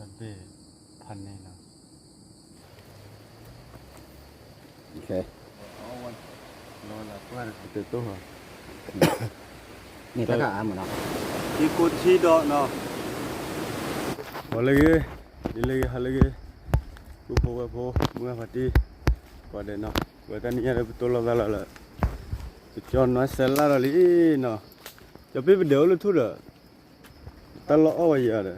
ဘ့ၣ်ဖးန့ၣ်လီၤ. န့ၣ်တၢ်အါမးနီၤ, ထံကိးထံဒီးနီၤ, ဟီလၢဂ့ၤ, ဒ်လၢဂ့ၤ ဟီလၢဂ့ၤ, ပုၢ်ဖိဝဲၢ်ဖိ မုၢ်ဂၢ်ဖါတံၢ် ကိးဂၤဒဲးနီၤ, ဝဲတနံၤညါဒီး ပတိၢ်လိာ်သးလီၤလၢ ပကၠီနွါစဲးလၢ်ဒီးလံနီၤ, ကၠီပ့ၢ်ပဒဲးအိၣ်လၢထူၣ်ဒီး တၢ်လီၢ်အီၣ်ဝဲယၤဒီး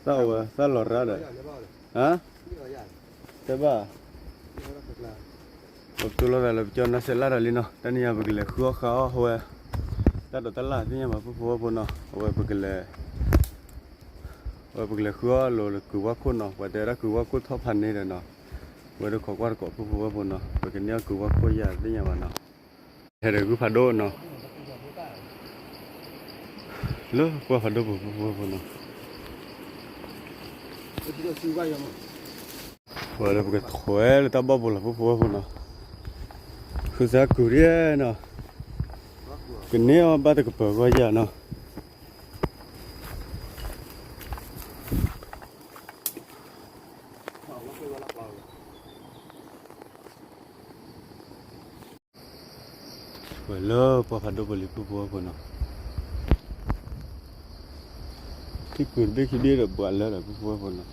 သၣ်အီၣ်ဝဲ သၣ်လီၤရၣ်ဒီး, တဲဘၣ်, ပတိၢ်လိာ်သးလၢပကၠီနွါစဲးလၢ်ဒီးလံနီၤ, တနံၤညါပကလဲၤဃုအီၣ်ဃုအီၣ်ဝဲ တၢ်ဒိးတၢ်လၢ်သ့ၣ်ညါဘၣ် ပုၢ်ဖိဝဲၢ်ဖိနီၤ, အဝဲပကလဲၤ အဝဲပကလဲၤဃုအီၣ်လိာ်လၢကုၤဝါခိၣ်နီၤ, ပှၤတဲဒၣ်ကုၤဝါခိၣ်ထီၣ်ဖးန့ၣ်ဒီးနီၤ, ဝဲဒၣ်ခိးကွၢ်တကိး ပုၢ်ဖိဝဲၢ်ဖိနီၤ, ပကန့ၢ်အီၣ်ကုၤဝါခိၣ်ယၤသ့ၣ်ညါဘၣ်နီၤ, ဟဲဒီးဂုၢ်ဖးဒိၣ်နီၤ, လၢပှၢ်ဖးဒိၣ်ပူၤ ပုၢ်ဖိဝဲၢ်ဖိနီၤ, ဝဲဒီးပကထွဲလၢတၢ်ဘီၣ်ပူၤလီၤ ပုၢ်ဖိဝဲၢ်ဖိနီၤ, ဃုသးကုၤဒ်နီၤ, ကန့ၢ်အီၣ်ဘၣ်တကပၤဂီၢ်ယၤနီၤ. ဝဲလၢပှၢ်ဖးဒိၣ်ပူၤလံ ပုၢ်ဖိဝဲၢ်ဖိနီၤ, ထံကုၤတဘ့ၣ်ခံဘ့ၣ်ဒီး ဘှးလၢဒီး ပုၢ်ဖိဝဲၢ်ဖိနီၤ,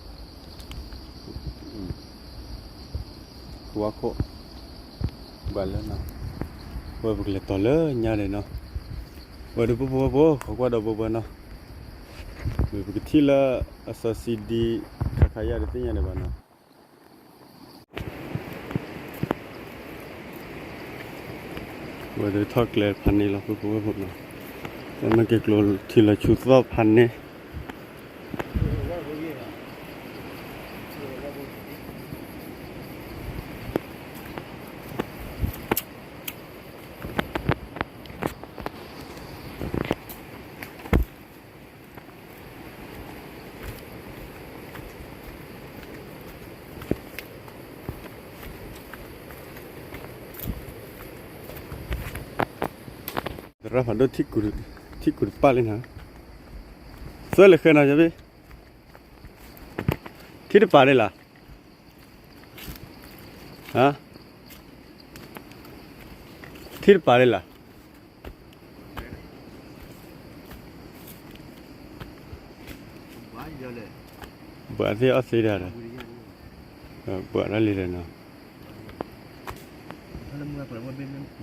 ဝါခိၣ် ဘှးလၢနီၤ, ဝဲပကလဲၤတီၤလၢညါဒီးနီၤ, ဝဲဒီး ပုၢ်ဖိဝဲၢ်ဖိ ခိးကွၢ်ဒီးဘှီဘှီနီၤ, မ့ၢ်ပကထံၣ်လၢအစီဆှံဒံ ခါခါယၢ်ဒီးသ့ၣ်ညါဒံးဘၣ်နီၤ. ဝဲဒၣ်ထီၣ်ကျဲဖးန့ၣ်လီၤ ပုၢ်ဖိဝဲၢ်ဖိနီၤ, မ့ၢ်က့ၤကျိၤထံလီၤဆူသီၣ်ဖးန့ၣ်, သရၣ်ဖးဒိၣ် ထံကူၤတပာ်လံနီၤ, သွဲၣ်လဲၤဃဲနီၤ ယဘ့ၣ်, ထံတပာ်လံလၢ်, ထံတပာ်လံလၢ်. ဘှးသ့ၣ်အီၣ်သ့ဒၣ်ဒီး, ဘှးတၢ်လံဒီးနီၤ,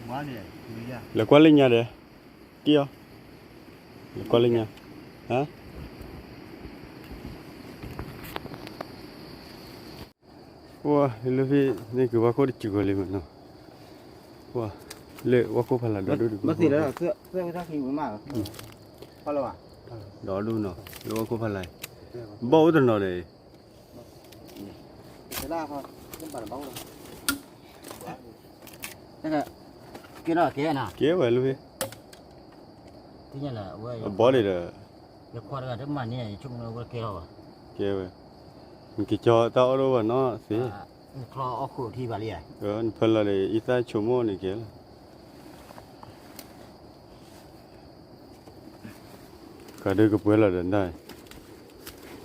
ဘှးတၢ်လံ, လဲၤကွၢ်လၢညါဒီး, တံၢ်အီၤ, လဲၤကွၢ်လၢညါ, ပှၤလၢဖဲန့ၣ်က့ၤဝါခိၣ်တစူၤဂီၤလံမးနီၤ, ပှၤလၢဝါခိၣ်ဖးလၢ်ဒီဒူၣ်တပူၤ, ဒီဒူၣ်နီၤ လၢဝါခိၣ်ဖးလၢ်, ဘီၣ်အိၣ်တနီၤဒီး, ကဲဝဲလၢဖဲ, အဘီၣ်ဒံးဒီး, ကဲဝဲ, နက့ၤကၠီတၢ်အီၣ်ဒိၣ်ဘၣ်နီၤသ့, နဖၢလီၤဒီး အံသၣ်ဆိကမိၣ်န့ၣ်ကဲလီၤ. ကးဒုးကပှဲၤလီၤဒီးဒၣ်,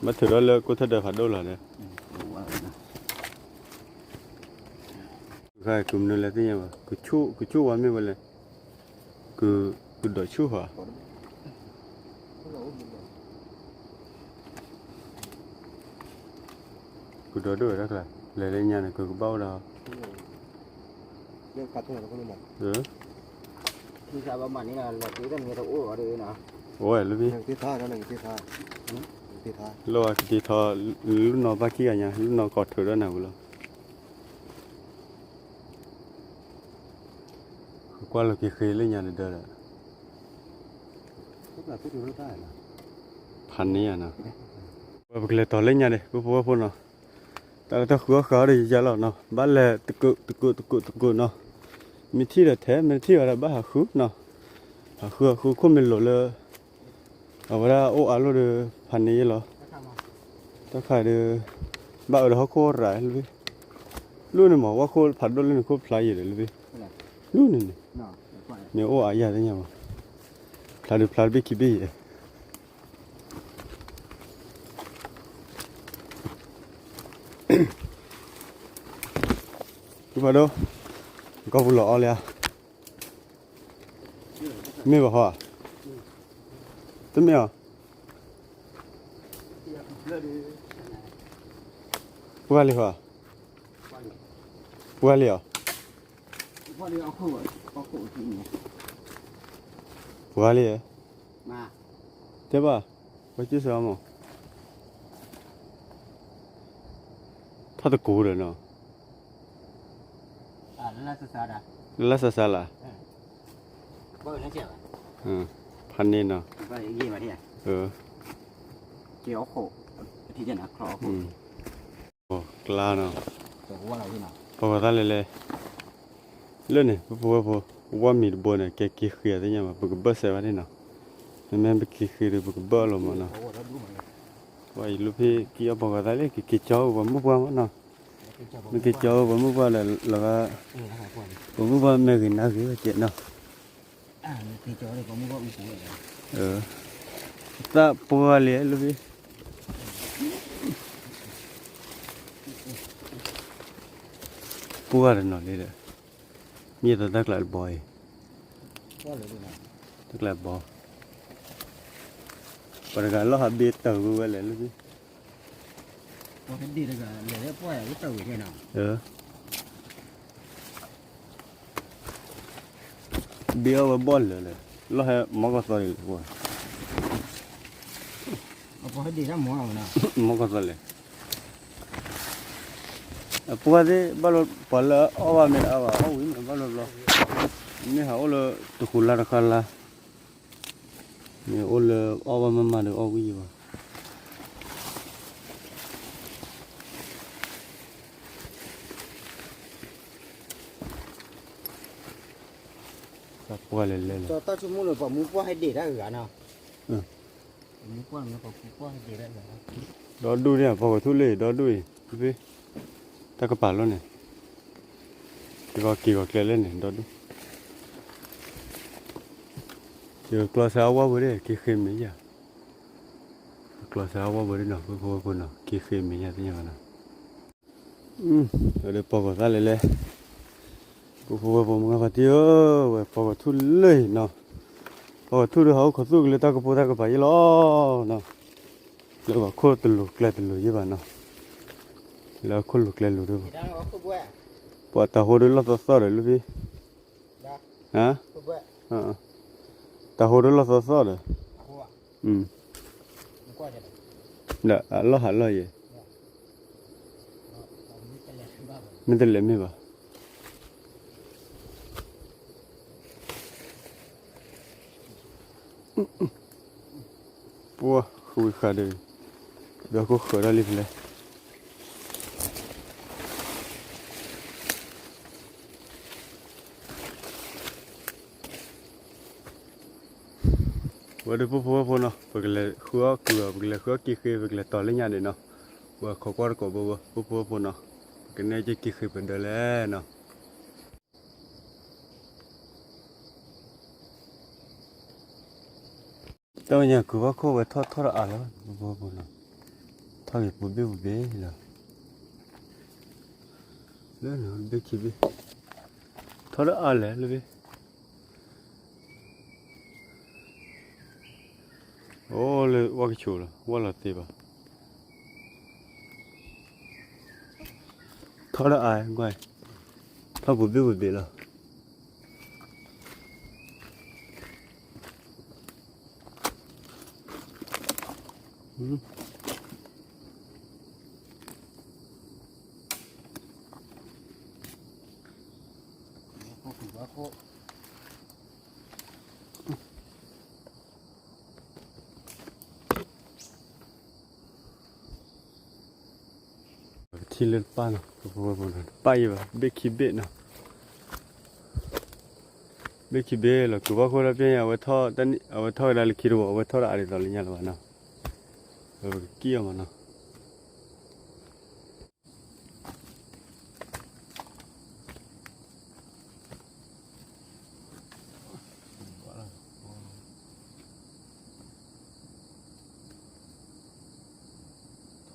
ဘၣ်ထုးထီၣ်လၢကိၣ်ထၢၣ်ဒၢးဖးဒိၣ်လီၤဒီး, ဃါကုၤမနုၤလဲၣ်သ့ၣ်ညါဘၣ်, ကဆူၣ်ဝဲမ့ၢ်ဝဲလဲၣ်, ကဒိးဆူၣ်ဃီ ကဒိးဒိၣ်ဝဲတၢ်ကျါ, လဲၤလၢညါန့ၣ် ကကဘၣ်အိၣ်ဒီး, အိၣ်ဝဲလၢဖဲ, လီၤကတ့ထီ လူၢ်နီၢ်ဘၣ်ခံဂၤညါ လူၢ်နီၢ်ကီၢ်ထုးဒီးနၤဝံၤလီၤ. ကွၢ်လီၤက့ၤဃ့လၢညါတဒၢဒီး, ဖးန့ၢ်ယၤနီၤ, ဝဲပကလဲၤတီၤလၢညါဒီး ပုၢ်ဖိဝဲၢ်ဖိနီၤ, တၢ်လၢတၢ်ဃုအီၣ်ဃုအီဒီးယယါလီၤနီၤ, ဘၣ်လဲၤတကိးတကိးတကိးတကိးနီၤ, မ့ၢ်ထံၣ်ဒီးထဲ မ့ၢ်တထံၣ်ဘၣ်ဒီးဘၣ်ဟးဃုနီၤ, ဟးဃုဟးဃုခိၣ်မ့ၢ်လိၤလၢ အဝဲဒၣ်အိၣ်အါလိၣ်ဒီး ဖးန့ၢ်ယဲလီၤ, တၢ်ခါဒီး ဘၣ်အၢဒီးဟီၣ်ခိၣ်ရၤလၢ, လၢန့ၣ်မး ဝဲခိၣ်ဖးဒိၣ်လၢန့ၣ်ခိၣ်ဖျါယံာ်ဒီးလၢ, ဒူၣ်န့ၣ်န့ၣ်, မ့ၢ်အိၣ်အါယၤသ့ၣ်ညါဘၣ်, ဖျါဒုးဖျါတဘ့ၣ်ခံဘ့ၣ်ယဲၢ် ဖုဖးဒိၣ်, ကီၢ်ပူၤလီၤအီၣ်လံဧါ, မ့ၢ်ဘၣ်ဟီဧါ, တမ့ၢ်အီၤ, ပှၢ်လံဟီဧါ, ပှၢ်လံအီၤ, ပှၢ်လံ, တဲဘၣ်, ပှၤကစၢ်မး ထီၣ်တကိးဒီးနီၤ, လၢလၢ်စါစါလၢ်, ဖးန့ၢ်နီၤ, ကျါနီၤ, ပှၤဂီၤသးလဲၤလဲၣ်, လၢန့ၣ် ပဖိဝဲၢ်ဖိ, ဝဲၢ်မံၤတဘိန့ၣ် ကဲက့ၤဃ့အီၤသ့ၣ်ညါဘၣ်, ပကဘၢၣ်စဲးဘၣ်န့ၣ်နီၤ, မ့မ့ၢ်ပက့ၤဃ့ဒီး ပကဘၢၣ်လီၤမးနီၤ, ပှၤအံၤလူဖဲက့ၤအီၣ်ပှၤဂီၤသးလၢ ကက့ၤကၠီပှၤမုၣ်ပှၢ်မးနီၤ, မ့ၢ်က့ၤကၠီပှၤမုၣ်ပှၢ်လၢလီၤဂာ်, ပှၤမုၣ်ပှၢ်မ့ၢ်ဂ့ၤနၤဂ့ၤဝဲကဲနီၤ, သးပှၢ်လံလၢဖဲ ပှၢ်တနီၤလံဒီး, မ့ၢ်တၢ်တၢ်ကျးတဘီအံၤ, တၢ်ကျးတဘီ, ပှၤတဂၤလီၤဟးဘ့တၢ်ဝဲဝဲလဲၣ်လၢဖဲ, ဘ့အီၣ်ဝဲဘီၣ်လၢာ်လၢ, လီၤဟဲမီကီၢ်သီဒ်လဲၣ်, မီကီၢ်သီလဲၣ်, အပှၢ်သ့ၣ်ဘၣ်လီၤ ပှၤလၢအီၣ်ဘၣ်မ့ၢ်အါဘၣ် အီၣ်ဝံၤမ့ၢ်ဘၣ်လီၤဘျီ, မ့ၢ်ဟးအိၣ်လၢတဃူၤလါတဃါလါ, မ့ၢ်အိၣ်လၢအီၣ်ဘၣ်မးမးဒီးအီၣ်ဝံၤယံၤဘၣ် ပှၢ်လဲၤလဲၤလီၤ, တၢ်ဆိကမိၣ်န့ၣ် ပှၤမူပှၢ်ဟဲဒ့ၣ်တၢ်ဂၤနီၤ, ဒီဒူၣ်န့ၣ် ပှၤကီၢ်ထူၣ်လၢအံၤ ဒီဒူၣ်အံၤ, ဖဲ တၢ်ကပၤလီၤန့ၣ်, က့ၤကီက့ၤကျဲလၢန့ၣ် ဒီဒူၣ်, က့ၤကကျီစါအဝါဘၢဒၣ် က့ၤဃ့မဲာ်ယၤ, ကကျီစါအဝါဘၢဒၣ်နီၤ ပဖိဝဲၢ်ဖိနီၤ က့ၤဃ့မဲာ်ယၤသ့ၣ်ညါဘၣ်နီၤ ဒီးပှၤဂီၤသးလဲၤလဲၤ, ပဖိဝဲၢ်ဖိမုၢ်ဂၤဖါတံၢ်ဧၢ, ဝဲပှၤဂီၤထူၣ်လၢအံၤနီၤ, ပှၤဂီၤထူၣ်ဒီးဟးအိၣ်ခိးသူၣ်ကလၢတၢ်ကပိၢ်တၢ်ကပၤယဲလီၤနီၤ, လၢပှၤခိၣ်တလိၤကျဲတလိၤယဲဘၣ်နီၤ, လၢခိၣ်လိၤကျဲလိၤဒီး, ပှၤတၢ်ဟိဒီးလီၢ်သီသီဒီးလၢဖဲ, တၢ်ဟိဒီးလီၢ်သီသီဒီး, ဒီးအလီၢ်ဟးလီၢ်ယဲ, မ့ၢ်တလဲၤမ့ၢ်ဘၣ်, ပှၤဃုဝံၤဃာ်ဒီး, ဒီးခိၣ်ဃၢၤတၢ်လံဖဲလဲၣ် ဝဲဒၣ်ပဖိဝဲၢ်ဖိနီၤ ပကလဲၤဃုအီၣ်ကုၢ်အီၤ ပကလဲၤဃုအီၣ်က့ၤဃ့ ပကလဲၤတီၤလၢညါဒံးနီၤ, ဝဲခိးကွၢ်တကိးဘၣ်ဝဲ ပဖိဝဲၢ်ဖိနီၤ, ပကနဲက့ၤက့ၤဃ့ပဒၢလဲၣ်နီၤ. တၢ်ဝဲညါကုၢ်ဘၣ်ခိၣ်ဝဲထီၣ်ထီၣ်ဒီးအါလီၤ ပဖိဝဲၢ်ဖိနီၤ, ထီၣ်က့ၤပူၤဘ့ၣ်ပူၤဘ့ၣ်လီၤ, လၢန့ၣ်ဘ့ၣ်ခံဘ့ၣ်, ထီၣ်ဒီးအါလဲၣ်လၢဘ့ၣ် အိၣ်လၢဝၣ်ကဆိးလီၤ ဝၣ်လီၤသ့ဘၣ်, ထီၣ်ဒီးအါ, ထီၣ်ပူၤဘ့ၣ်ပူၤဘ့ၣ်လီၤ. ပထံၣ်လၢတပၢ်နီၤ ပဖိဝဲၢ်ဖိနီၤ တပၢ်ယံၤဘၣ် ဘ့ၣ်ခံဘ့ၣ်နီၤ, ဘ့ၣ်ခံဘ့ၣ်လီၤ ကုၢ်ဘၣ်ခိၣ်တၢ်ပျဲညါ အဝဲထီၣ်ဝဲဒၣ်လၢခံတဝီၤ အဝဲထီၣ်ဒီးအါဒ်သိးလၢညါလၢၤဘၣ်နီၤ, ပကကံၣ်အီၤမးနီၤ.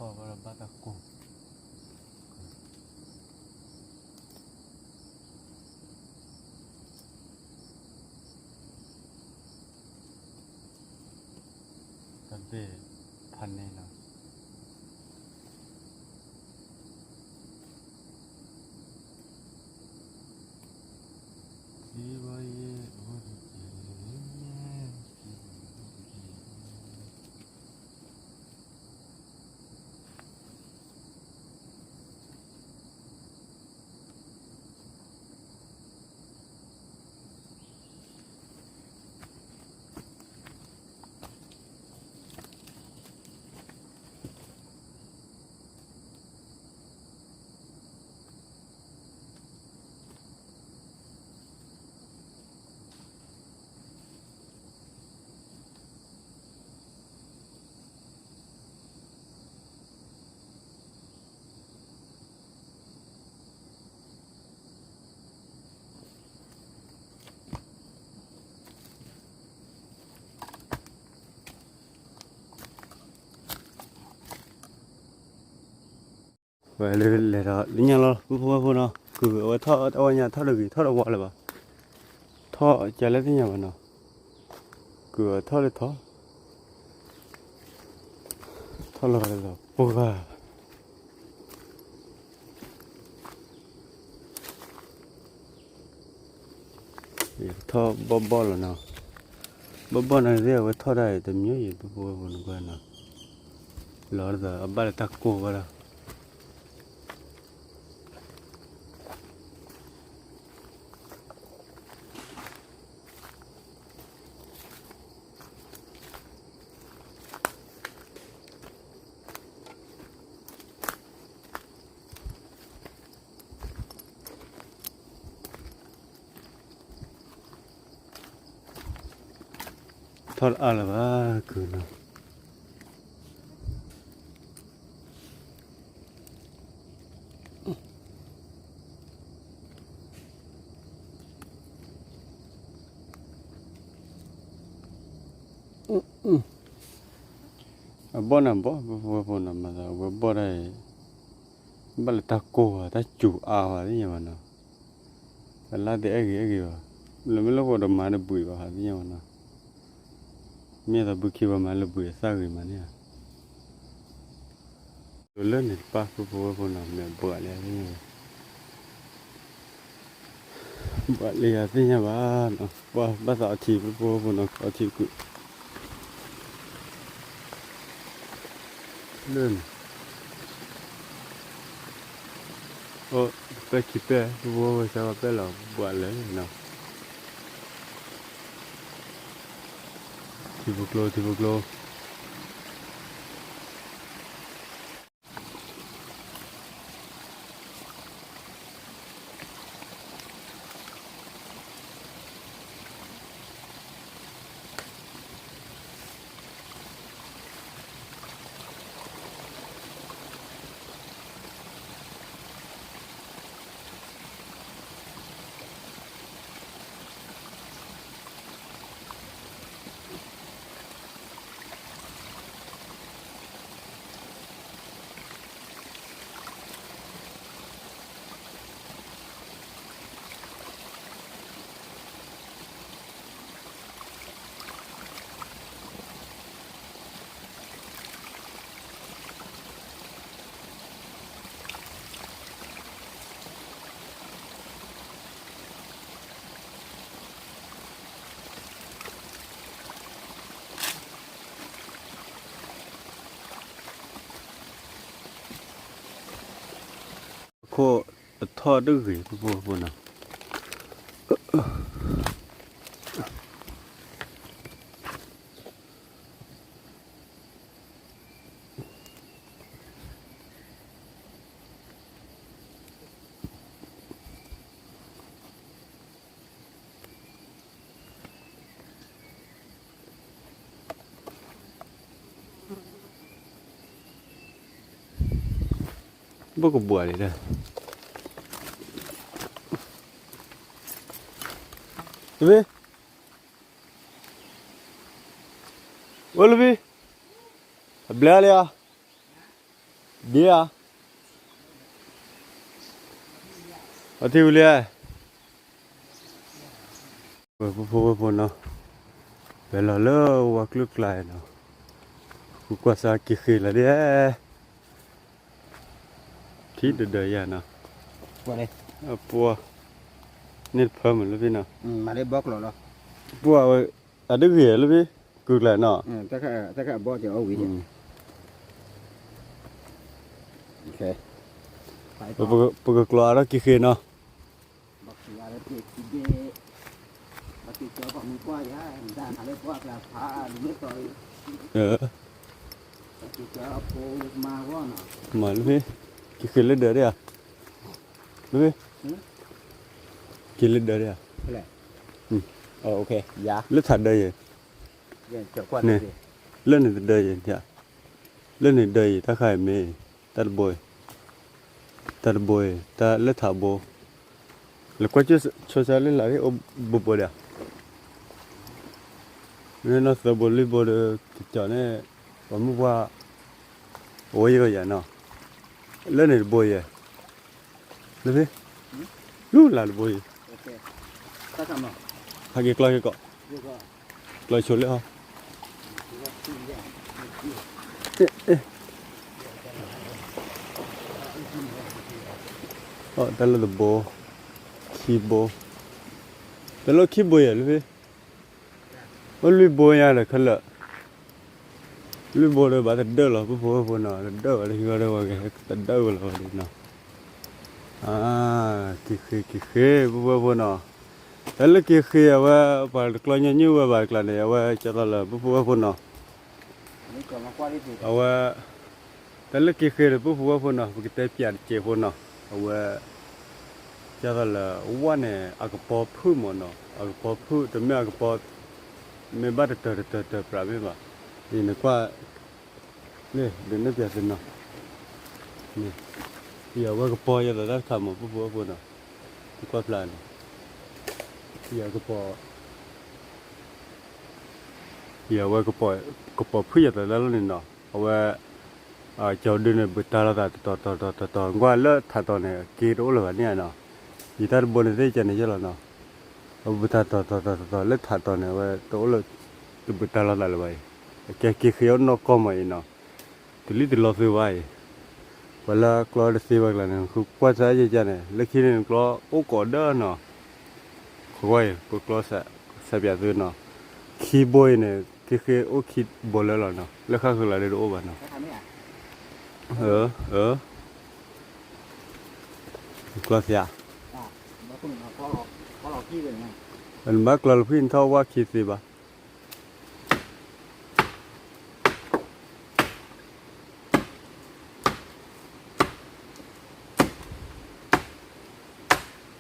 ဘၣ်ဒီးဘၣ်တၢ်ကိၢ် တၢ်ဘ့ၣ်ဖးန့ၣ်လီၤ. ဝဲလၢလဲၤဒီးလၢညါလီၤ ပုၢ်ဖိဝဲၢ်ဖိနီၤ ကုၢ်အဝဲထီၣ်အဝဲညါထီၣ်တဂ့ၤ ထီၣ်တဝါလၢၤဘၣ် ထီၣ်ကလဲၣ်သ့ၣ်ညါဘၣ်နီၤ ကုၢ်အထီၣ်လၢထီၣ် ထီၣ်လီၤလီၤပှၤ ထီၣ်ဘီၣ်ဘီၣ်လီၤနီၤ ဘီၣ်ဘီၣ်နီၤသ့ၣ် အဝဲထီၣ်ဒၣ်အံၤတမံၤအံၤ ပုၢ်ဖိဝဲၢ်ဖိနီၤကွၢ်နီၤ လီၤဒီးအဘၣ်လၢတၢ်ကိၢ်ဝဲဒီး ထီၣ်တအါလၢၤဘၣ် ကုၢ်နီၤ အဘီၣ်န့ၣ်ဘီၣ် ပုၢ်ဖိဝဲၢ်ဖိနီၤ မၤသးဝဲဘီၣ်ဒၣ်အံၤ ဘၣ်လၢတၢ်ကိၢ်ဘၣ် တၢ်စူၤအါဘၣ်သ့ၣ်ညါဘၣ်နီၤ အလၢတအဲၣ်ဂ့ၤအဲၣ်ဂ့ၤဘၣ် လၢမ့ၢ်လၢပှၤတမၤတဘှံးဘၣ်သ့ၣ်ညါဘၣ်နီၤ မ့ၢ်သးဘုခ့ပှၤမၤလၢဘှံးအသၣ်ဂ့ၤမးန့ၣ်ဧါ လၢန့ၣ်တပၣ် ပုၢ်ဖိဝဲၢ်ဖိနီၤ မ့ၢ်ဘှးလံသ့ၣ်ညါဘၣ် ဘှးလံယၤသ့ၣ်ညါဘၣ်နီၤ ပှၤဘၣ်သးအီထံ ပုၢ်ဖိဝဲၢ်ဖိနီၤ အီထံတကုာ် လၢန့ၣ် အိၣ် ပဲာ်ခံပဲာ် ပုၢ်ဖိဝဲၢ်ဖိ ဆၢကီးပဲာ်လီၤ ဘှးလၢာ်နီၤ ထံဖိကျိ ထံဖိကျိ ခိၣ်တထီၣ်တဂ့ၤ ပုၢ်ဖိဝဲၢ်ဖိနီၤ ဘၣ်ကဘှးလံဒီး တဘ့ၣ် အိၣ်လၢဘံ အဘျါလံဧါ ဒ်ဧါ, အထံဝံၤလံဧါ, ပဖိဝဲဖိနီၤ, ပလီၤလၢဝါကျိၤကျါနီၤ, ဃုကွၢ်စၢ်က့ၤဃ့လီၤဒ်, ထံဒၢဒၢယၤနီၤ, ပှၤ, န့ၣ်တဖၢမုၢ်လၢဖဲနီၤ, ပှၤဝဲ, အတဂ့ၤလၢဖဲ, ကုၢ်ကျါနီၤ, ပကကျီအါထီၣ်က့ၤဃ့နီၤ, မၤလၢဖဲ, က့ၤဃ့လၢဒၢးဒ်ဧါ, လၢဖဲ, က့ၤလၢဒၢးဒ်ဧါ, လၢထးဒၢးယဲၢ်, န့ၣ်, လၢန့ၣ်တဒၢးယဲၢ်, လၢန့ၣ်တဒၢးယဲၢ်, တၢ်တဘိအံၤ, တၢ်တဘိအံၤ တၢ်လၢထးဘိ, လဲၤကွၢ်ကၠိဆိဆါလၢလာ်အိၣ်ဘိဘိဒၣ်, မ့ၢ်နီၢ်သၢဘိလွံၢ်ဘိဒီး ကကီၤန့ၣ်, ပှၤမုၢ်ပှၢ်, အဝဲယဲၢ်ယၤနီၤ, လၢန့ၣ်တဘိယဲၢ်, လၢဖဲ, လူလၢတဘိအံၤ, ဟးက့ၤကျီက့ၤကီး, ကျီဆိလၢဟီ, တၢ်လၢတဘိ, ခံဘိ, တၢ်လၢခံဘိယဲၢ်လၢဖဲ, အိၣ်လွံၢ်ဘိညါဒီးခဲလၢာ်, လွံၢ်ဘိဒီးဘၣ်တဒၢလီၤ ပဖိဝဲဖိနီၤ, တဒၢဝဲတဂ့ၤဒီးဝဲဂ့ၤ တဒၢဝဲလီၤဝဲဒၣ်နီၤ, က့ၤဃ့က့ၤဃ့ ပဖိဝဲဖိနီၤ, တၢ်လၢက့ၤဃ့အဝဲ, ပှၤတကျီညီနုၢ်ဝဲဘၣ်တကျါန့ၣ် အဝဲကၢ်သီလၢ ပဖိဝဲဖိနီၤ, အဝဲ, တၢ်လၢက့ၤဃ့ဒီး ပဖိဝဲဖိနီၤ ပကတဲပၠးတစဲးဖိနီၤ, အဝဲ, ကၢ်သီလၢ, ဝဲန့ၣ် အကပီၤဖုၣ်မ့ၢ်နီၤ အကပီၤဖုၣ် တမ့ၢ်အကပီၤ, မ့ၢ်ဘၣ်တတၢၢ်တတၢၢ်တၢၢ်ပြးမ့ၢ်ဘၣ်, အံၤနကွၢ်, န့ၣ် ဒုးနဲၣ်ပၠးသုနီၤ, အံၤအဝဲကပီၤယဲၢ်သီတၢ်တခါမ့ၢ် ပဖိဝဲဖိနီၤ, နကွၢ်ဖျါန့ၣ်, အံၤအကပီၤ အံၤအဝဲ, ကပီၤဖုၣ်ယဲၢ်သီတၢ်လီၢ်န့ၣ်နီၤ, အဝဲ, ကၠီၤဒုန့ၣ် ဘုးတၢ်လီၤသးတတီၤတတီၤတတီၤတတီၤ ကွၢ်လၢထးတီၤန့ၣ် က့ၤတအိၣ်လၢၤဘၣ်န့ၣ်နီၤ, ယတၢ်တဘိန့ၣ်သ့ၣ်ကန့ၣ်ယဲၢ်လီၤနီၤ, အဘုးတၢ်တီၤတီၤတီၤတီၤတီၤလၢထးတီၤန့ၣ် အဝဲတအိၣ်လၢ, တဘုးတၢ်လီၤသးလၢၤဘၣ်အံၤ, အကဲက့ၤဃ့အီၣ်နီၢ်ကီၢ်မးအံၤနီၤ, တုၤလံတလီၤသုဘၣ်အံၤ, ပှၤလၢကျီတသ့ဘၣ်ကျါန့ၣ် ဃုကွၢ်စၢ်ယဲၢ်ကန့ၣ် လၢခံန့ၣ်ကျီအိၣ်ကိးဒၢနီၤ ခီကွၢ်အံၤ ပကျီ, စးပၠးသုနီၤ, ခံဘိအံၤန့ၣ် က့ၤဃ့အိၣ်ခံဘိလၢလီၤနီၤ လၢဃၣ်ဃုာ်လီၤဒ်တအိၣ်ဘၣ်နီၤ, အၢ, ကျီသ့ဧါ, နဘၣ်ကျီလၢဖုၣ်နထီၣ်ဝၣ်ခံသ့ဘၣ်,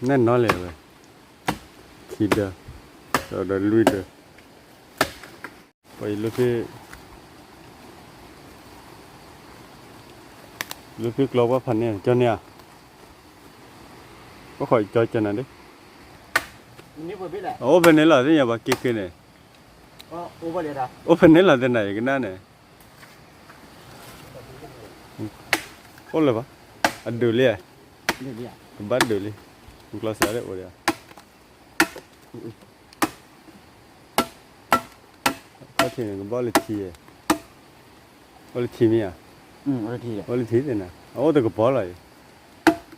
နဲၣ်နီၤလဲၣ်ဝဲ, ခံဒၢ, ဒီးလွံၢ်ဒၢ, ပှၤအံၤလၢဖဲ, လၢဖဲကျီပှၢ်ဖးန့ၣ် ကၠီန့ၣ်ဧါ, ပှၤဃီကၠီကၠီနၤဒ့, အိၣ်ဖဲန့ၣ်လီၤ သ့ၣ်ညါဘၣ်က့ၤဃ့န့ၣ်, အိၣ်ဖဲန့ၣ်လီၤသ့ၣ်နၤ ယကနၣ်န့ၣ်, အိၣ်လၢၤဘၣ်, အဒုးလံ, ကဘၣ်ဒုးလံ, ကျီစးဒ်အိၣ်ဒံးဧါ ခီၣ်ထံးန့ၣ် ကဘၣ်အိၣ်လၢထံ, အိၣ်လၢထံမ့ၢ်ဧါ, အိၣ်လၢထံသ့ၣ်နၤ အအိၣ်တကပီၤလီၤ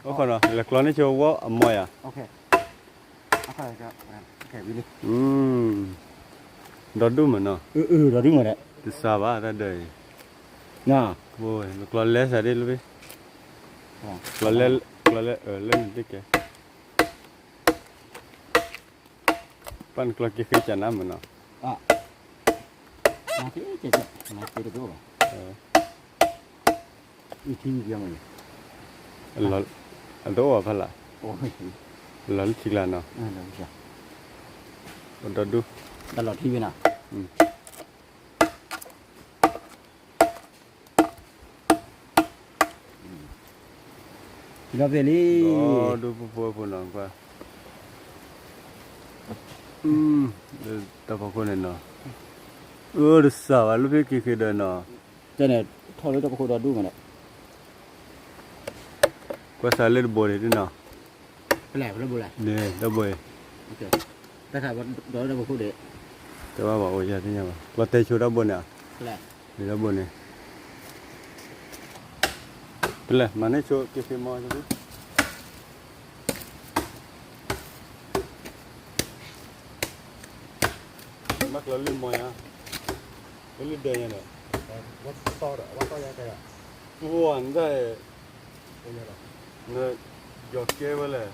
အံၤ, အိၣ်ဃီနီၤ လဲၤကျီန့ၢ်ဆိဝီအမီၢ်ယၤ, ဒီဒူၣ်မးနီၤ, တစှၤဘၣ်တၢ်ဒၢးအံၤ, ကျီလဲစးဒ်လၢ, ကျီလဲ, ကျီလဲလၢနတကဲ ပၢ်နကျီက့ၤဃ့ကနါမးနီၤ, အတအိၣ်ဘၣ်ဖးလၢ်, လီၤလၢထံကျါနီၤ, ဒီဒူၣ်, ဒီဒူၣ်ဖိဖိနီၤကွၢ်, တၢ်ဖီခိၣ်န့ၣ်နီၤ, အၢ တစှၤဘၣ်လၢဖဲက့ၤဃ့ဒီးနီၤ, န့ၣ် ထီၣ်လၢတၢ်ဖီခိၣ်ဒီဒူၣ်မးဒီး, ဘၣ်ဆၣ်လၢတဘိန့ၣ်နီၤ, တဘိအံၤ, တဘိခိၣ်ဒီး, တဘၣ်ဘၣ်အိၣ်ယၤသ့ၣ်ညါဘၣ်, လီၤတဲာ်ဆိတၢ်ဘိန့ၣ်ဧါ, တဘိန့ၣ်, ပလဲၤမၤန့ၢ်ဆိက့ၤသ့မီၤ မၤကျီလံမီၤယါ, လၢလံဒၢးညါဒီး, ပှၤနတၢ်, နယီၤကဲဝဲလဲၣ်,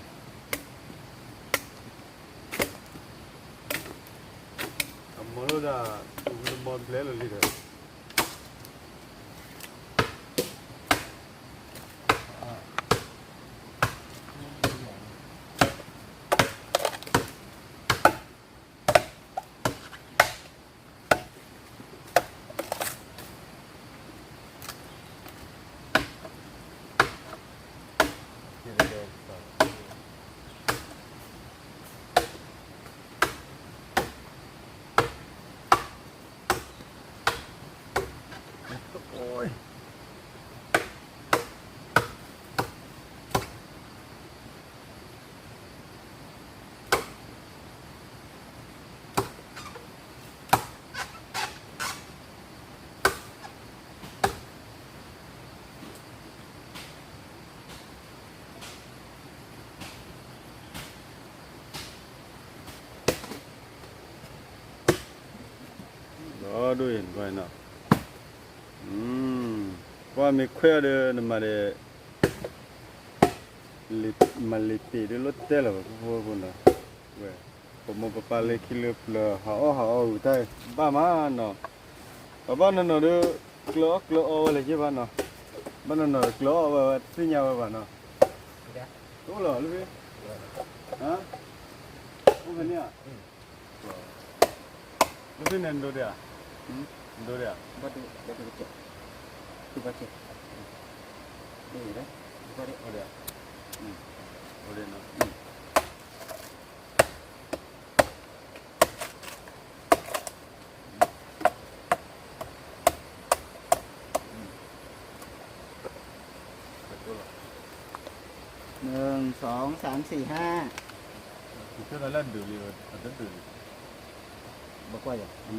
အမီၤလိဒၣ်, ဝံၤတမီၤဘျဲလီၤလံဒီး ဒီဒိၣ်အံၤနကွၢ်နီၤ, ပှၤမ့ၢ်ခွဲးအီၤဒီး နမၤဒီး, မၤလ့ၤတ့ၢ်ဒ်လိၣ်တဲလီၤ ပဖိပဖိနီၤ, ဝဲ, ပမိၢ်ပပၢ်လၢခံလၢပျၢၤ ဟးအီၣ်ဟးအီၣ်ဂုာ်တၢ်ဘၣ်မးနီၤ, ပဘၣ်နီၢ်နီၢ်ဒီး, ကျၢၤအီၣ်ကျၢၤအီဝဲလဲၣ်ယဲၢ်ဘၣ်နီၤ, ဘၣ်နီၢ်နီၢ်ကျၢၤအီၣ်ဝဲဝဲ တသ့ၣ်ညါဝဲဘၣ်နီၤ, အိၣ်လီၤလၢဖဲ, အိၣ်ဖဲန့ၣ်ဧါ, လၢဖဲန့ၣ်နဒိးဒံးဧါ, နဒိးဒံးဧါ, အိၣ်ဒံး, နၢ်စီၤ သၢမ် သံၣ် ၣ် ဘၣ်ကွၢ်ယၤ,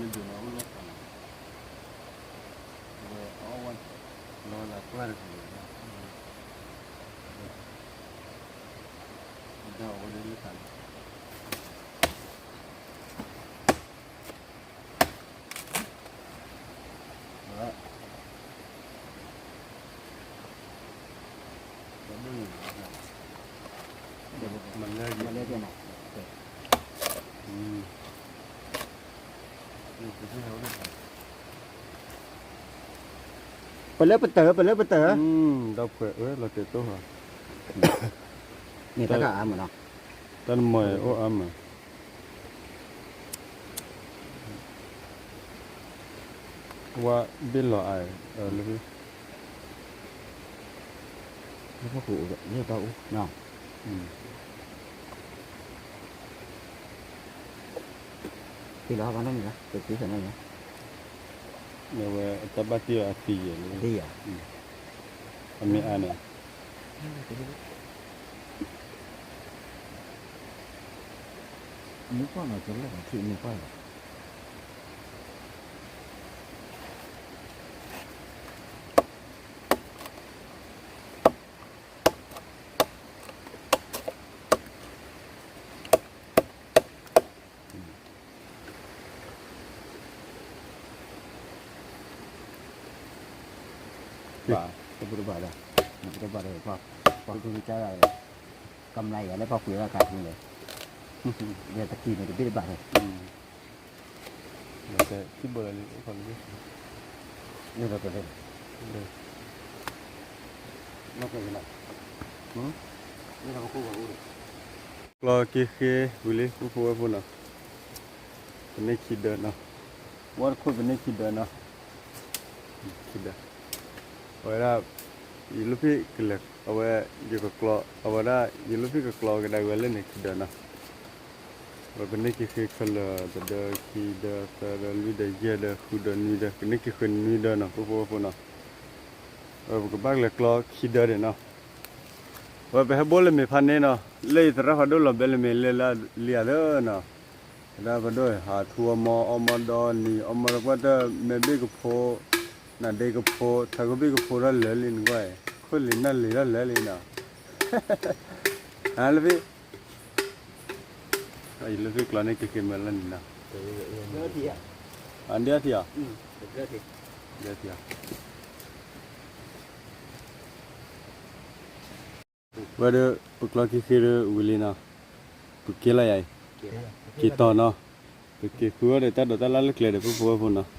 ပလၢပတၢၢ် ပလၢပတၢၢ်, ဒီးဖှဲးအၢလီၤတဲာ်တိၢ်ဟီ, န့ၣ်တၢ်အါမးနီၤ, တၢ်နမီၤအိၣ်အါမး ဝါဘ့ၣ်လီၤအါ, လၢ, လၢဖီခိၣ်အိၣ်ဒီး လၢတၢ်အိၣ်နီၤ, သ့လီၤဘၣ်နီတမံၤဘၣ်, တသ့နီတမံၤဘၣ်, အဝဲအတၢ်ဘၣ်တ့ၢ်အီၤအသံယဲၢ်လၢ, သ့ယၤ, အမ့ၢ်အါန့ၣ် မ့ၢ်ကွၢ်နီၤ ကလၢာ်ထံမ့ၢ်ကွၢ်လီၤ. ပတဘၣ်ဒီး, ပတဘၣ်ဒီး, ပှၤကကါ, ကမျၢၢ်ယၤလၢပှၤကွံာ်ဝဲခါဆူလဲၣ်, ယတကံၢ်န့ၣ်တဘ့ၣ်တဘၣ်ဒီး, ထံဘိလၢလံ, ကျီက့ၤဃ့ဝံၤလံ ပဖိဝဲဖိနီၤ, ပန့ၢ်ခံဒၢနီၤ, ဝဲတခိၣ်ပန့ၢ်ခံဒၢနီၤ, ခံဒၢ, အဝဲဒၣ်, ယလိၣ်ဖံးကလဲၤ အဝဲ, ယကကျီ, အဝဲဒၣ် ယလိၣ်ဖံးကကျီကဒါဝဲလၢန့ၣ်ခံဒၢနီၤ, ဝဲပန့ၢ်က့ၤဃ့ခဲလၢာ် တဒၢ ခံဒၢ သၢဒၢ လွံၢ်ဒၢ ယဲၢ်ဒၢ ဃုဒၢ နွံဒၢ ကန့ၢ်က့ၤဃ့နွံဒၢနီၤ ပဖိဝဲဖိနီၤ, ဝဲပကဘၣ်လဲၤကျီခံဒၢဒံးနီၤ. ဝဲပဟဲဘိလၢမ့ၢ်ဖးန့ၣ်နီၤ, လၢယသရၣ်ဖးဒိၣ်လီၤဘဲလၢမ့ၢ်လၢလၢလံဧါသၢနီၤ, သရၣ်ဖးဒိၣ် ဟးထူအမီၤ အီမီၤဒီနံၤ အီမီၤတကွၢ်တၢ်မဲာ်ဘ့ၣ်ကဖိ, နၤဒ့ကဖိ ထးကဘ့ၣ်ကဖိထီၣ်လၢာ်လံနကွၢ်, ခိၣ်လံၤနၢ်လံၤထီၣ်လၢာ်လံနီၤ, ဟါလၢဖဲ ယလၢဖဲကျီန့ၣ်က့ၤက့ၤမၢလၢနံၤနီၤ, အဒၢထံၣ်အီၤ, ဒၢထံၣ်အီၤ, ဝဲဒီး ပကျီက့ၤဃ့ဒီးဝံၤလံနီၤ, ပက့ၤလီၤယၤအံၤ, က့ၤတီၤနီၤ, ပက့ၤဃုအီၣ်ဒီးတၢ်ဒိးတၢ်လၢ်လၢကျဲဒီး ပုၢ်ဖိဝဲၢ်ဖိနီၤ,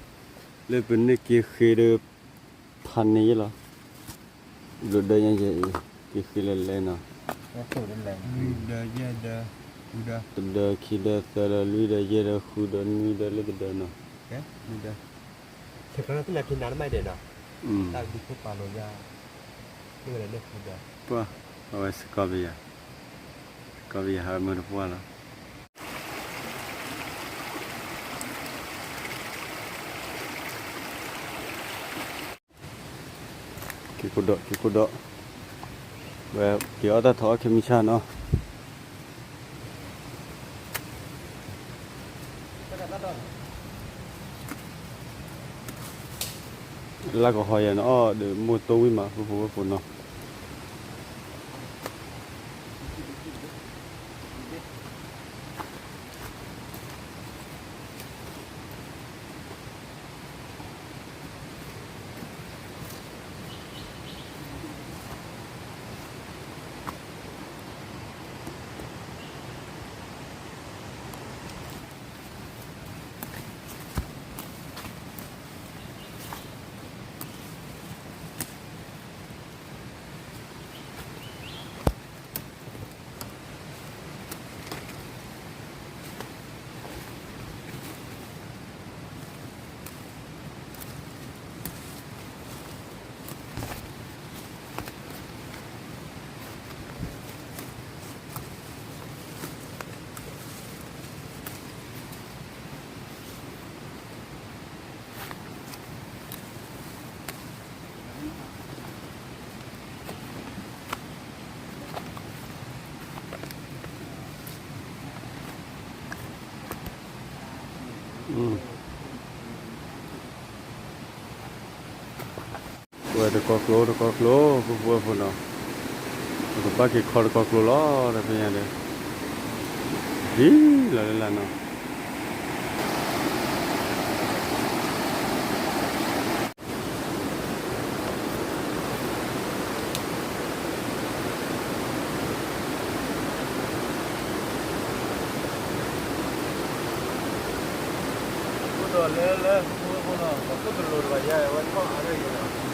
လၢပန့ၢ်က့ၤဃ့ဒီး ဖးန့ၢ်ယဲလီၤ, ဒိးဒၢယဲအံၤ, က့ၤဃ့လဲၤလဲၤနီၤ, တဒၢခံဒၢ သၢဒၢ လွံၢ်ဒၢ ယဲၢ်ဒၢ ဃုဒၢ နွံဒၢ လၢတဒၢနီၤ, ပှၢ်, အဝဲစကီပယၤ, စကီပယၤဟးမုၢ်တပှၢ်လီၤ. က့ၤကိးဒီး က့ၤကိးဒီး, ဝဲက့ၤအီၣ်တၢ်ထီၣ်အီၣ်ခဲမုၢ်ဆၣ်နီၤ, လၢကဟီယၤန့ၣ်အီၣ်ဒီးမိၢ်တိဝံၣ်မး ပုၢ်ဖိဝဲၢ်ဖိနီၤ. ဝဲတကီၢ်ကျိ တကီၢ်ကျိ ပုၢ်ဖိဝဲၢ်ဖိနီၤ, ပကဘၣ်က့ၤခီတကီၢ်ကျိလီၤ တၢ်ဖဲညါဒီး, ဒ်လီၤလၢ်လၢ်နီၤ. အိၣ်ဒီးလဲၤလၢ ဖိဖိနီၤ ပှၤခိၣ်တလိၤတဂၤယါ ဝဲထီၣ်အါရၢၢ်ယဲနီၤ.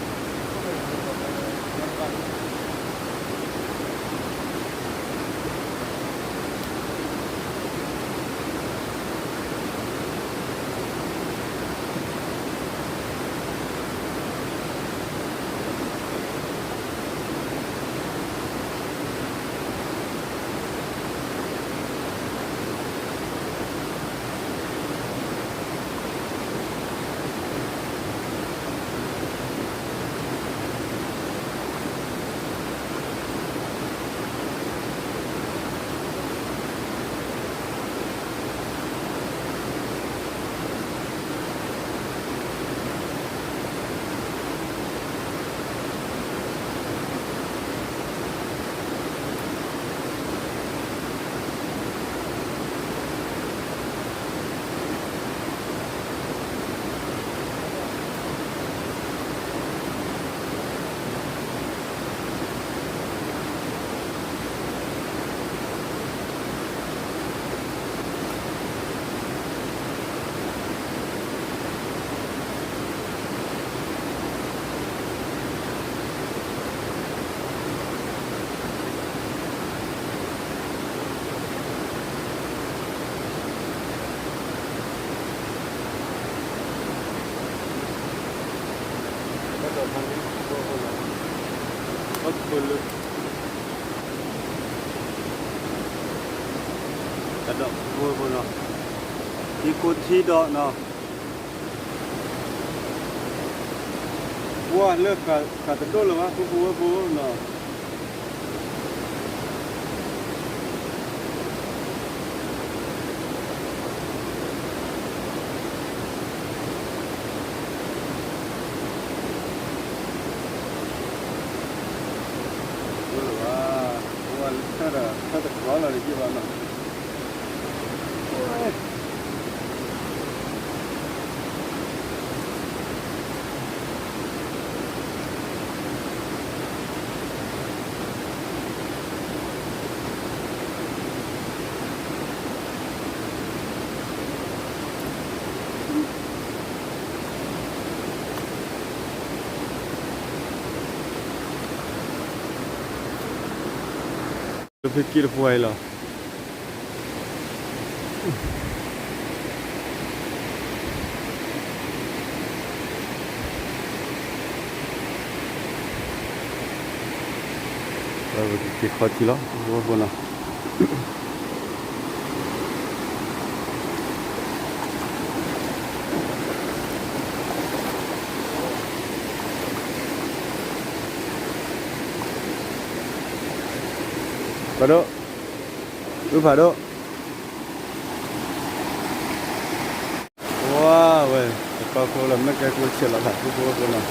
တၢ်ဒိးဖိလၢ တၢ်ဒိးဖိဖိနီၤ, ထံကိထံဒီးနီၤ, ပှၢ်လၢဃာ်တဒိၣ်လၢၤဘၣ် ပုၢ်ဖိဝဲၢ်ဖိနီၤ. လီၤလီၤတက့ၢ်ဘၣ်နီၤ. လၢဖဲက့ၢ်တပှၢ်အံၤလီၤ. ပကက့ၤခီထံလီၤ ဖိဖိနီၤ. ဖးဒိၣ်, အုၣ်ဖးဒိၣ်, ဝါဝဲ, တကီကျိလၢမဲၢ်ကဲကျိဆဲးလီၤသး ဖိဖိဖိနီၤ.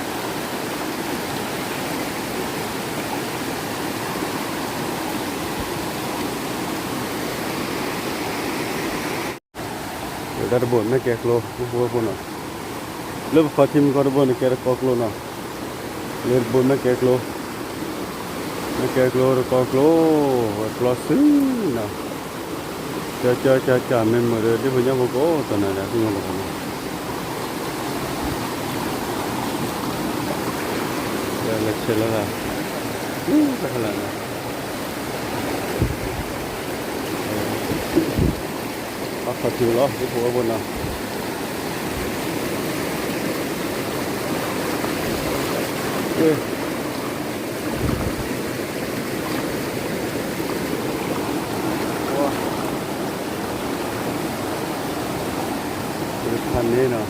ဝဲဒၣ်တဘိမဲၢ်ကဲကျိ ဖိဖိဖိနီၤ. လၢပခီထံမုၢ်ကီၢ်တဘိန့ၣ် ကဲတကီကျိနီၤ. လၢတဘိမဲၢ်ကဲကျိ, မဲၢ်ကဲကျိတကီကျိ, ဝဲကျီဆူနီၤ. ကၠီကၠီကၠီကၠီ မ့ၢ်မုာ်ဒီး ဒ့ဖိညၣ်ဖိကိးတနၤဒီး သ့ၣ်ညါတကီနီၤ. လဲၤဆဲးလီၤသး တၢ်ဖးလၢ်နီၤ. အခီၣ်ထံးလီၤ ဒ့ဖိဝဲဖိနီၤ. ဖးန့ၣ်နီၤ.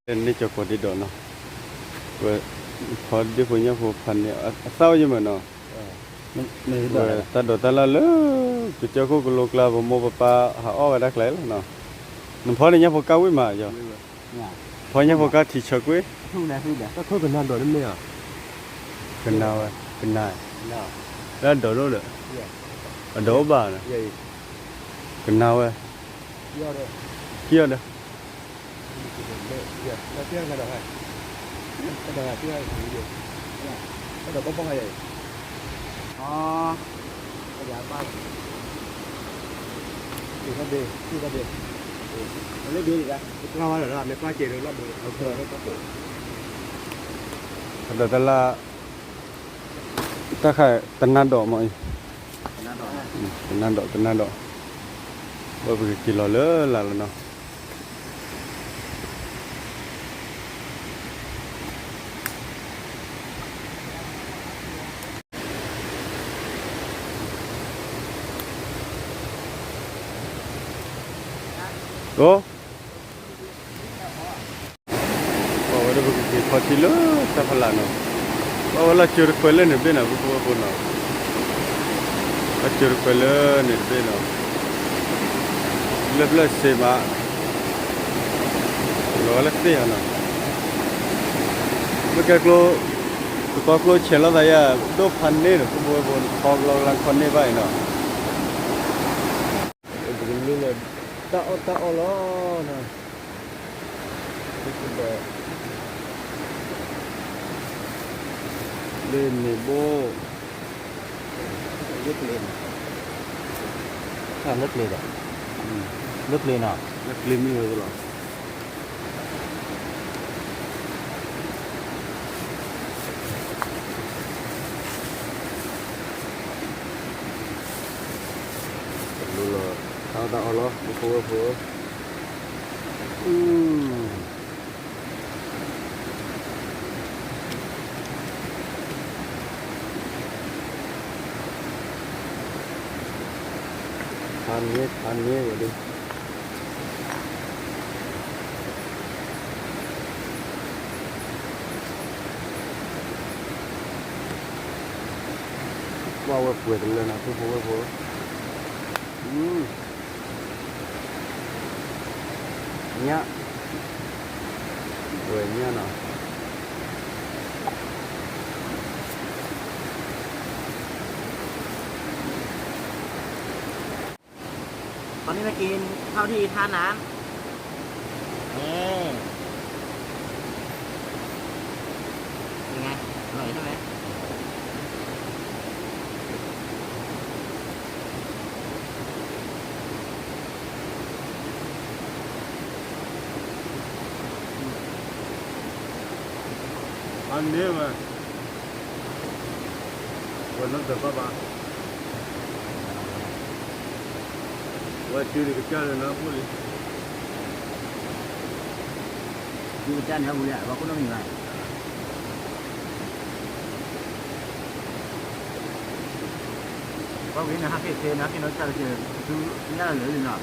န့ၢ်ကၠီၤကီးဒ့ဒီးနီၤ. ဝဲ ဖီဒ့ဖိညၣ်ဖိဖးန့ၣ် အသၣ်ဝဲယမးနီၤ. ဝဲတၢ်ဒိးတၢ်လၢ်လၢ ပကၠိခိၣ်ကလိကျါ ပမိၢ်ပပၢ်ဟးအီၣ်ဝဲဒၣ်ကျါလီၤနီၤ. နဖီန့ၣ်ညၣ်ဖိကါဝံၣ်မးယီၤ. ဖီညၣ်ဖိကါထံဆၢကွံာ်. ကနၣ်ဝဲ ကနၣ်, လၢအဒိးလိၣ်ဒီး အဒိးအိၣ်ဘၣ်နီၤ. ကနၣ်ဝဲ ကံၣ်အီၤဒီး တၢ်ဒိးတၢ်လၢ် တၢ်ခါတနၢ်ဒိးမးအံၤ, တနၢ်ဒိး တနၢ်ဒိး, ဝဲပကက့ၤလီၤလၢလၢ်လီၤနီၤ. အိ ပဝဲဒၣ်ပကက့ၤခီထံလၢတၢ်ဖးလၢ်နီၤ. ပဝဲလီၢ်စၢၤတခွဲးလၢန့ၣ်တဘ့ၣ်နီၤ ဖိဖိဖိနီၤ. လီၢ်စၢၤတခွဲးလၢန့ၣ်တဘ့ၣ်နီၤ. လၢပျၢၤစ့မး လီၤဝဲလၢသ့ၣ်အီၤနီၤ. မ့ၢ်ကဲကျိ တကီကျိဆဲးလီၤသးယၤ ဒိၣ်ဖးန့ၢ်ဒီး ဖိဖိဖိ နခီကလီကလီခီန့ၢ်ဘၣ်အံၤနီၤ. ပကမ့ၢ်လၢ တၢ်အီၣ်တၢ်အီလီၤနီၤ. လၢန့ၣ်ဘိ လၢကျဲ, လၢကျဲဒီး, လၢကျဲနီၤ, လၢကျဲမ့ၢ်ဝဲလီၤ. တၢ်အီၣ်တၢ်အီလီၤ ဖိဖိဝဲၢ်ဖိ, ဖးန့ၢ် ဖးန့ၢ်ဝဲဒၣ် ကွၢ်ဝဲပှဲၤတလၢနီၤ ဖိဖိဝဲၢ်ဖိ, အ ညၣ်, ဝဲညၣ်နီၤ. ตอนนี้มากินข้าวที่ท่าน้ำ นี่ เป็นไง อร่อยใช่ไหม အန့ၢ်ဝဲ ဝဲနီၢ်တၢ်ဘၣ်ဘၣ်, ဝဲစုန့ၣ်ကစၢ်လၢနၢ်ဟူလံ, စုကစၢ်န့ၣ်ဟူလံ ပှၤခိၣ်နီၣ်မံၤဘၣ်, ပှၤဝံၤန့ၣ် ဟးက့ၤက့ၤ နဟးက့ၤနီၢ်ကစၢ်တက့ၢ်, စုညၣ်လၢာ်လံနီၤ.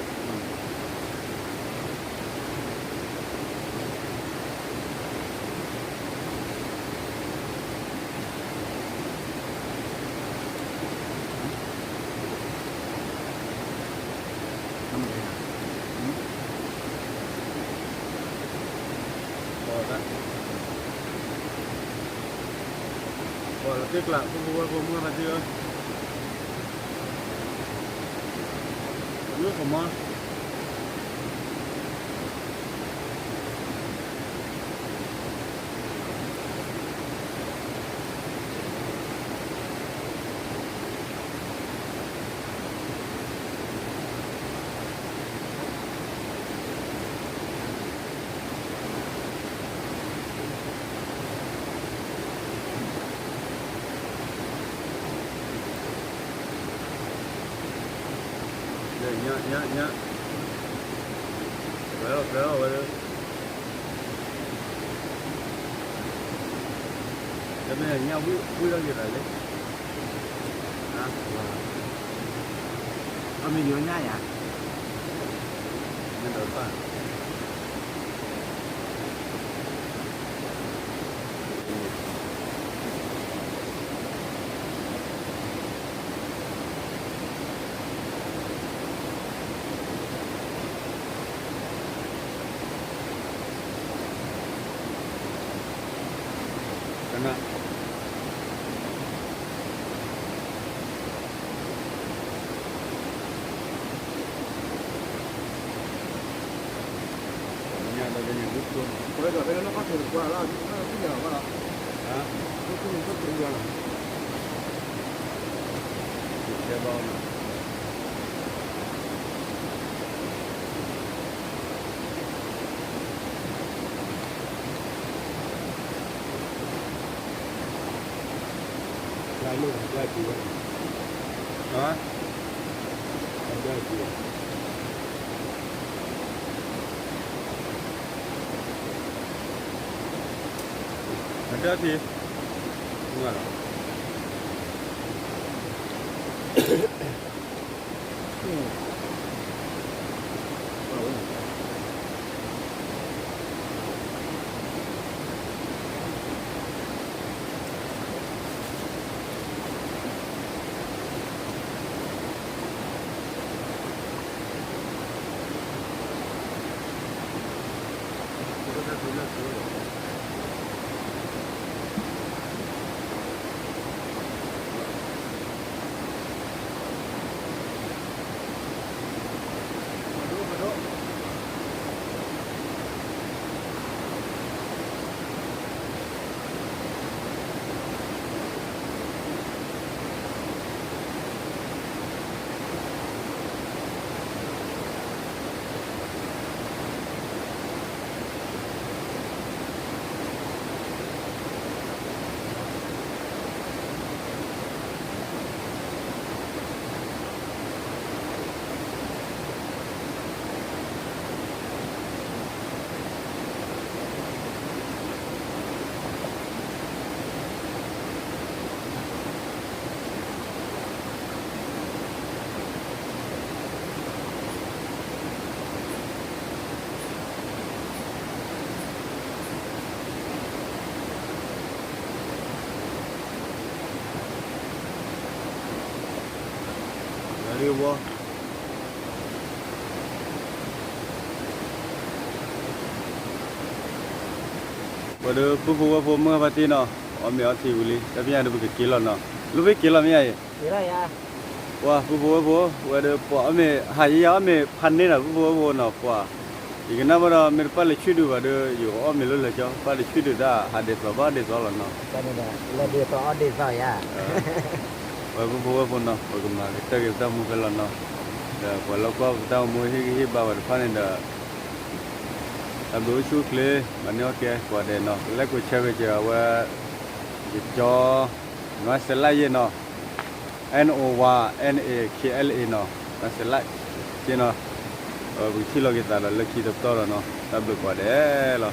ပှၤလီၤတ့ၢ်ကျး ဖိဖိဝဲဖိမုၣ်ဘၣ်သ့ၣ်ဧၢ, မုၣ်ကမါ ညၣ် ညၣ် ညၣ်, ဝဲလီၤ ဝဲလီၤ ဝဲလီၤ, တမ့ၢ်ညၣ်ဝံၣ် ဝံၣ်လီၤက့ၤသးလံ, အမ့ၢ်ယိၤညၣ်ယၤ, မ့ၢ်ဒီးပၢ် ကနၣ် ညၣ်ဒီးကညီၤဝံၣ်ဖိန့ၣ် ပဝဲဒီးဖဲလၢနီၢ်ခီၣ်ထံးတကွၢ်လီၤ သ့ၣ်ညါဘၣ်လီၤ, ဝံၣ်ဖိန့ၣ် ကၠီၣ်ဖိယွၤလီၤ, ကဲဘၣ်နီၤ. အဒၢထံး မ့ၢ်လီၤ. လၢဝီ ပှၤဒီးပုၢ်ဖိဝဲၢ်ဖိမုၢ်ဂၤဖါတံၢ်နီၤ, အီၣ်မ့ၤအီထံဝံၤလံ, တၢ်ဖဲညါဒီးပကက့ၤလီၤနီၤ, လီၢ်ဖဲက့ၤလီၤမ့ၢ်ယၤအံၤ, ပှၤပုၢ်ဖိဝဲၢ်ဖိ, ဝဲဒီးပှၤအီၣ်မ့ၤ ဟးယံၤယၤအီၣ်မ့ၤဖးန့ၢ်နီၤ ပုၢ်ဖိဝဲၢ်ဖိနီၤ, ပှၤ, ယကနၣ်ဘၣ်ဒီး မ့ၢ်တပၣ်လၢဆံၣ်ဒုးဘၣ်ဒီး ယကအီၣ်မ့ၤလၢလၢာ်ကၠီ ပၣ်တဆံၣ်ဒုးတၢ်ဟးဒ်သိးဘၣ်ဒ်သိးလီၤနီၤ, ပှၤပုၢ်ဖိဝဲၢ်ဖိနီၤ ပကမၤကတၢၢ်က့ၤပတၢ်မူဖဲလီၤနီၤ, ဒီးပှၤလၢကွၢ်ပတၢ်မူဟ့ၣ်ဂံၢ်ဟ့ၣ်ဘါဝဲတဖၣ်န့ၣ်ဒီး တၢ်ဘျုးအိၣ်ဆူၣ်အိၣ်ချ့, မၤန့ၢ်အီၣ်ကဲကိးဂၤဒဲးနီၤ, like share က့ၤဝဲ ယကၠီ နွၤစဲးလးယဲနီၤ, N O Y N A K L A နီၤ, နွၤစဲးလးယဲနီၤ, ပကထံၣ်လိာ်က့ၤသးဒီးလၢခံတပတီၢ်ဒီးနီၤ, တၢ်ဘျုးကိးဂၤဒဲးလီၤ.